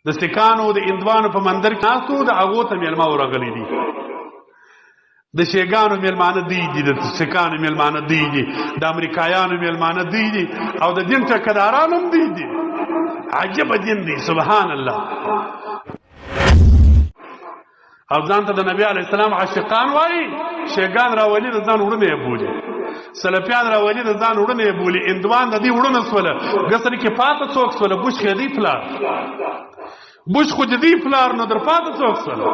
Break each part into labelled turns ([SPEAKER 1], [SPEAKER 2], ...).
[SPEAKER 1] د سکانو د اندوانو په مندر کې ناستو، د هغو ته میلمه ورغلي دي. د شیګانو میلمانه دی دي، د سکانو میلمانه دی دي، د امریکایانو میلمانه دی دي، او د دین ټکداران هم دی دي. عجب دین دی، سبحان الله. او ځان ته د نبی علی السلام عاشقان وایي، شیګان راولي د ځان وړونه یې بولي، سلفیان راولي د ځان وړونه یې بولي، اندوان د دې وړونه سوله، ګسر کې پاته څوک سوله؟ بوش خې دی پلار، بوش خو دې پلار، نو در پاته څوک سوله؟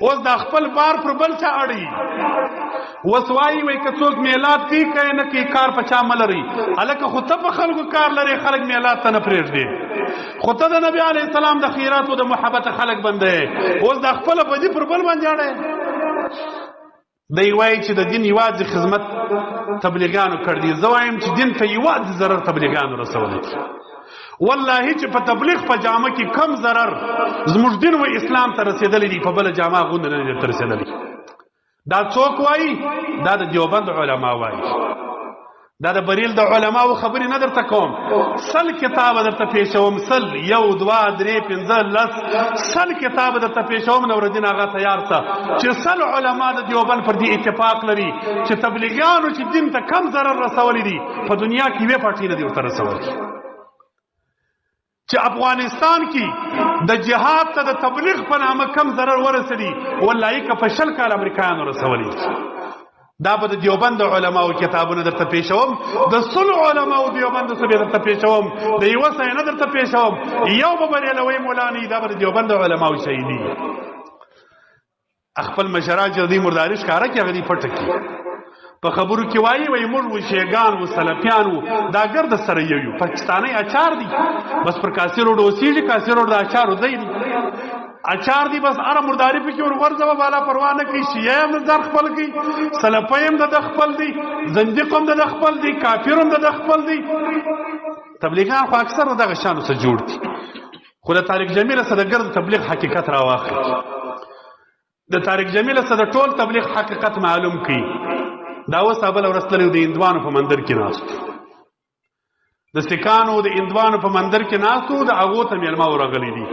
[SPEAKER 1] اوس دا خپل بار پر بل چا اړي. اوس وایي وای که څوک میلاد کوي که نه کوي کار په چا مه لري. هلکه خو ته په خلکو کار لرې، خلک میلاد ته نه پرېږدي، خو ته د نبي علیه السلام د خیراتو د محبت خلک بندې. اوس دا خپله بدي پر بل باندې اړی. دی وایي چې د دین یوازې خدمت تبلیغانو کړ دی. زه وایم چې دین ته یوازې ضرر تبلیغانو رسولی دی. والله چې په تبلیغ په جامه کې کم ضرر زموږ دین و اسلام ته رسېدلی دی، په بله جامه غوندې نه دی رسېدلی. دا څوک وایي؟ دا د دیوبند علما وایي. دا د بریل د علماو خبرې نه درته کوم، 100 کتاب درته پیښوم، 100، 1، 2، 3، 5، 10، 100 کتاب درته پیښوم. نوردین هغه تیار ته چې 100 علما د دیوبند پر دې اتفاق لري چې تبلیغیانو چې دین ته کم ضرر رسولی دي، په دنیا کې یوې پارټي نه دی ورته رسولی. چې افغانستان کې د جهاد ته د تبلیغ په نامه کم ضرر ورسېدي، والله که په 20 کال امریکایانو رسولي. دا به د دیوبند علماو کتابونه درته پیښوم، د 100 علماو دیوبند څخه به درته پیښوم، د یو څه نه درته پیښوم، یو به بریلوي مولانی. دا به د دیوبند علماو شهیدي. خپل مشران چې دی مرداري ښکاره کې هغه دی پټ کی په خبرو کې وایي وای موږ و شیګان و سلفیان و دا ګرد سره یو یو پاکستاني اچار دي، بس پر کاسي روډ اوسېږي، کاسي روډ د اچارو ځای دی، اچار دی، بس اره مرداري پکې ور غورځوه، بالا پروا نه کوي. شیعه هم د ځان خپل کوي، سلفی هم د خپل دی، زندیق هم د خپل دی، کافر هم د خپل دی. تبلیغان خو اکثر دغه شانو څخه جوړ دي. خو د طارق جمیل سره د ګرد تبلیغ حقیقت راواخلي، د طارق جمیل سره د ټول تبلیغ حقیقت معلوم کړي. دا اوس بل ورځ تللی د هندوانو په مندر کې ناست، د سکانو د هندوانو په مندر کې ناستو، د هغو ته میلمه ورغلي دي.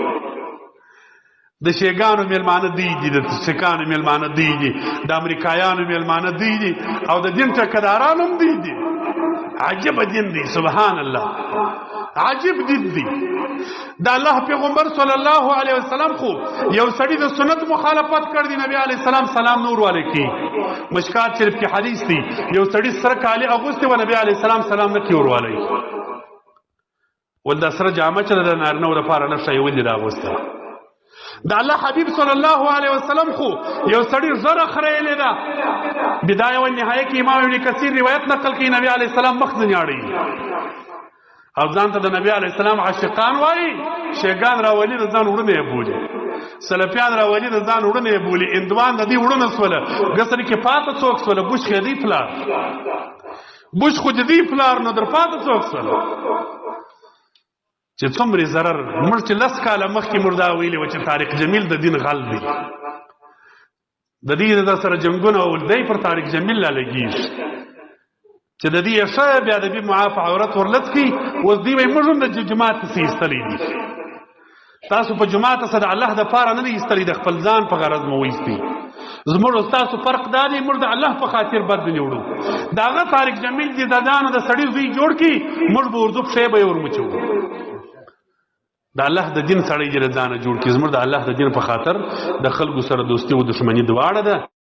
[SPEAKER 1] د شیګانو میلمانه دی دي، د سکانو میلمانه دی دي، د امریکایانو میلمانه دی دي، او د دین ټکداران هم دی دي. عجب دین دی، سبحان الله، عجب دین دی. د الله پیغمبر صلی الله علیه وسلم خو یو سړی د سنت مخالفت کړ دی، نبی علیه السلام سلام نور علیکی. مشکات شریف کې حدیث دی، یو سړی سره کالی اغوسته و، نبی علیه السلام سلام نه کی ور علی ول دا سره جامه چې د نارینه لپاره نه شي ولې دا اغوسته. د الله حبیب صلی الله علیه وسلم خو یو سړی زره خریلې ده، بدایه و نهایه کې امام ابن کثیر روایت نقل کړي، نبی علیه السلام مخ ځنې او ځان ته د نبی علی السلام عاشقان وایي، شیګان راولي د ځان وړونه یې بولي، سلفیان راولي د ځان وړونه یې بولي، اندوان د دې وړونه سوله، ګسر کې پاته څوک سوله؟ بوش خې دی پلار، بوش خو دې پلار، نو در پاته څوک سوله؟ چې څومره ضرر موږ چې 10 کاله مخکې موږ دا ویلي و چې طارق جمیل د دین غل دی، د دې د سره جنگونه او دی پر طارق جمیل لا لګیږي چې د دې ښه بیا د بی معاف عورت ورلت کی. اوس دی وای موږ هم د جماعت څخه ایستلې دي. تاسو په جماعت سره الله د پاره نه دی ایستلې، د خپل ځان په غرض مو وایستي. زموږ تاسو فرق دا دی، موږ د الله په خاطر بد نه وړو. داغه طارق جمیل چې د ځان د سړي زوی جوړ کی، موږ به اردو پښې به ورمچو. د الله د دین سړی چې ځان جوړ کی، زموږ د الله د دین په خاطر د خلکو سره دوستي او دښمني دواړه ده.